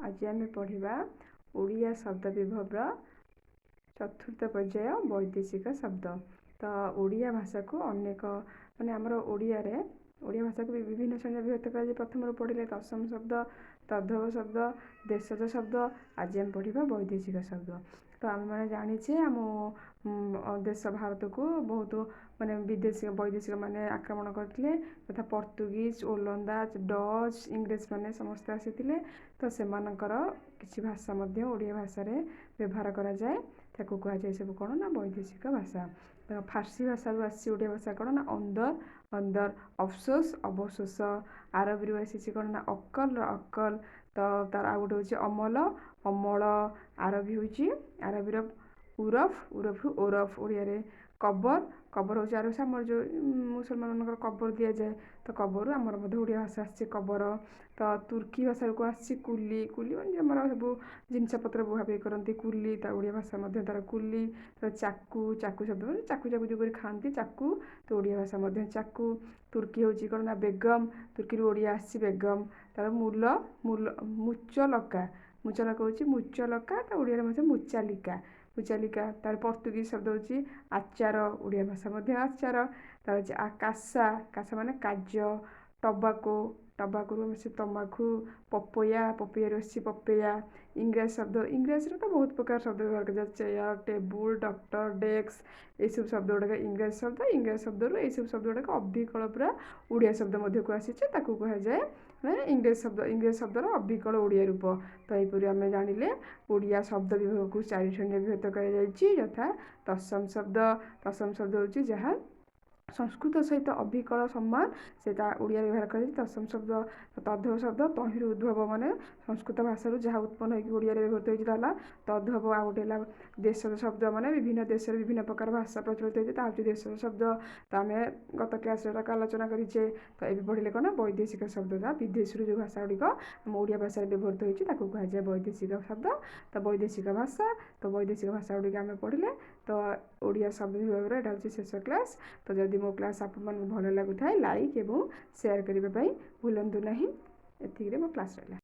ଆଜି ଆମେ ପଢ଼ିବା ଓଡ଼ିଆ ଶବ୍ଦ ବିଭବର ଚତୁର୍ଥ ପର୍ଯ୍ୟାୟ, ବୈଦେଶିକ ଶବ୍ଦ। ତ ଓଡ଼ିଆ ଭାଷାକୁ ଅନେକ, ମାନେ ଆମର ଓଡ଼ିଆରେ ଓଡ଼ିଆ ଭାଷାକୁ ବି ବିଭିନ୍ନ ଶ୍ରେଣୀରେ ବିଭକ୍ତ କରାଯାଏ। ପ୍ରଥମରୁ ପଢ଼ିଲେ ତତ୍ସମ ଶବ୍ଦ, ତଦ୍ଭବ ଶବ୍ଦ, ଦେଶଜ ଶବ୍ଦ। ଆଜି ଆମେ ପଢ଼ିବା ବୈଦେଶିକ ଶବ୍ଦ। ତ ଆମେମାନେ ଜାଣିଛେ, ଆମ ଦେଶ ଭାରତକୁ ବହୁତ ମାନେ ବିଦେଶୀ, ବୈଦେଶିକ ମାନେ ଆକ୍ରମଣ କରିଥିଲେ, ତଥା ପର୍ତ୍ତୁଗୀଜ, ଓଲନ୍ଦାଜ, ଡଚ୍, ଇଂରେଜ ମାନେ ସମସ୍ତେ ଆସିଥିଲେ। ତ ସେମାନଙ୍କର କିଛି ଭାଷା ମଧ୍ୟ ଓଡ଼ିଆ ଭାଷାରେ ବ୍ୟବହାର କରାଯାଏ। ତାକୁ କୁହାଯାଏ ସବୁ କ'ଣ ନା ବୈଦେଶିକ ଭାଷା। ତ ଫାର୍ସୀ ଭାଷାରୁ ଆସିଛି ଓଡ଼ିଆ ଭାଷା କ'ଣ ନା ଅନ୍ଦର, ଅନ୍ଦର, ଅଫସୋସ, ଅବଶୋଷ। ଆରବୀରୁ ଆସିଛି କ'ଣ ନା ଅକଲର ଅକଲ। ତ ତାର ଆଉ ଗୋଟେ ହେଉଛି ଅମଲ, ଅମଳ। ଆରବୀ ହେଉଛି ଆରବୀର ଉରଫ, ଉରଫରୁ ଓରଫ ଓଡ଼ିଆରେ। କବର, କବର ହେଉଛି ଆରବୀ। ଆମର ଯେଉଁ ମୁସଲମାନମାନଙ୍କର କବର ଦିଆଯାଏ, ତ କବରରୁ ଆମର ମଧ୍ୟ ଓଡ଼ିଆ ଭାଷା ଆସିଛି କବର। ତ ତୁର୍କୀ ଭାଷାରୁ ଆସିଛି କୁଲି। କୁଲି ମାନେ ଆମର ସବୁ ଜିନିଷପତ୍ର ବୁହାବୁହି କରନ୍ତି, କୁଲି। ତା ଓଡ଼ିଆ ଭାଷା ମଧ୍ୟ ତାର କୁଲି। ତ ଚାକୁ, ଚାକୁ ଶବ୍ଦ ମାନେ ଚାକୁ, ଚାକୁ ଯେଉଁ କରି ଖାଆନ୍ତି, ଚାକୁ। ତ ଓଡ଼ିଆ ଭାଷା ମଧ୍ୟ ଚାକୁ। ତୁର୍କୀ ହେଉଛି କ'ଣ ନା ବେଗମ। ତୁର୍କୀରୁ ଓଡ଼ିଆ ଆସିଛି ବେଗମ। ତାର ମୂଲ, ମୂଲ, ମୁଚଲକା। ମୁଚଲକା ହେଉଛି ମୁଚଲକା, ତ ଓଡ଼ିଆରେ ମଧ୍ୟ ମୁଚାଲିକା, ମୁଚାଲିକା। ତାର ପର୍ତ୍ତୁଗୀଜ ଶବ୍ଦ ହେଉଛି ଆଚାର, ଓଡ଼ିଆ ଭାଷା ମଧ୍ୟ ଆଚାର। ତାର ହେଉଛି କାସା, କାସା ମାନେ କାର୍ଯ୍ୟ। ଟବାକୋ, ଟବାକୋରୁ ସେ ତମାଖୁ। ପପୟା, ପପୟାରୁ ଆସିଛି ପପେୟା। ଇଂରାଜୀ ଶବ୍ଦ, ଇଂରାଜୀରେ ତ ବହୁତ ପ୍ରକାର ଶବ୍ଦ ବ୍ୟବହାର କରାଯାଏ। ଚେୟାର, ଟେବୁଲ, ଡକ୍ଟର, ଡେସ୍କ, ଏଇସବୁ ଶବ୍ଦ ଗୁଡ଼ାକ ଇଂରାଜୀ ଶବ୍ଦ। ଇଂରାଜୀ ଶବ୍ଦରୁ ଏଇସବୁ ଶବ୍ଦ ଗୁଡ଼ାକ ଅବିକଳ ପୁରା ଓଡ଼ିଆ ଶବ୍ଦ ମଧ୍ୟକୁ ଆସିଛି। ତାକୁ କୁହାଯାଏ ମାନେ ଇଂରେଜ ଶବ୍ଦ, ଇଂରେଜ ଶବ୍ଦର ଅବିକଳ ଓଡ଼ିଆ ରୂପ। ତ ଏହିପରି ଆମେ ଜାଣିଲେ, ଓଡ଼ିଆ ଶବ୍ଦ ବିଭାଗକୁ ଚାରି ଶ୍ରେଣୀରେ ବିଭକ୍ତ କରାଯାଇଛି, ଯଥା ତତ୍ସମ ଶବ୍ଦ। ତତ୍ସମ ଶବ୍ଦ ହେଉଛି ଯାହା ସଂସ୍କୃତ ସହିତ ଅବିକଳ ସମାନ, ସେ ତା ଓଡ଼ିଆରେ ବ୍ୟବହାର କରାଯାଇଛି ତତ୍ସମ ଶବ୍ଦ। ତଦ୍ଭବ ଶବ୍ଦ, ତହିଁରୁ ଉଦ୍ଭବ, ମାନେ ସଂସ୍କୃତ ଭାଷାରୁ ଯାହା ଉତ୍ପନ୍ନ ହୋଇକି ଓଡ଼ିଆରେ ବ୍ୟବହୃତ ହୋଇଛି, ତାହା ହେଲା ତଦ୍ଭବ। ଆଉ ଗୋଟେ ହେଲା ଦେଶଜ ଶବ୍ଦ, ମାନେ ବିଭିନ୍ନ ଦେଶରେ ବିଭିନ୍ନ ପ୍ରକାର ଭାଷା ପ୍ରଚଳିତ ହୋଇଛି, ତାହା ହେଉଛି ଦେଶଜ ଶବ୍ଦ। ତ ଆମେ ଗତ କ୍ଲାସ୍ରେ ଏଟାକୁ ଆଲୋଚନା କରିଛେ। ତ ଏବେ ପଢ଼ିଲେ କ'ଣ? ବୈଦେଶିକ ଶବ୍ଦ। ଯାହା ବିଦେଶରୁ ଯେଉଁ ଭାଷା ଗୁଡ଼ିକ ଆମ ଓଡ଼ିଆ ଭାଷାରେ ବ୍ୟବହୃତ ହୋଇଛି, ତାକୁ କୁହାଯାଏ ବୈଦେଶିକ ଶବ୍ଦ, ତ ବୈଦେଶିକ ଭାଷା। ତ ବୈଦେଶିକ ଭାଷା ଗୁଡ଼ିକ ଆମେ ପଢ଼ିଲେ। ତ ଓଡ଼ିଆ ଶବ୍ଦ ବିଭାଗର ଏଇଟା ହେଉଛି ଶେଷ କ୍ଲାସ୍। ତ ଯଦି ମୋ କ୍ଲାସ୍ ଆପଣମାନଙ୍କୁ ଭଲ ଲାଗୁଥାଏ, ଲାଇକ୍ ଏବଂ ସେୟାର କରିବା ପାଇଁ ଭୁଲନ୍ତୁ ନାହିଁ। ଏତିକିରେ ମୋ କ୍ଲାସ୍ ରହିଲା।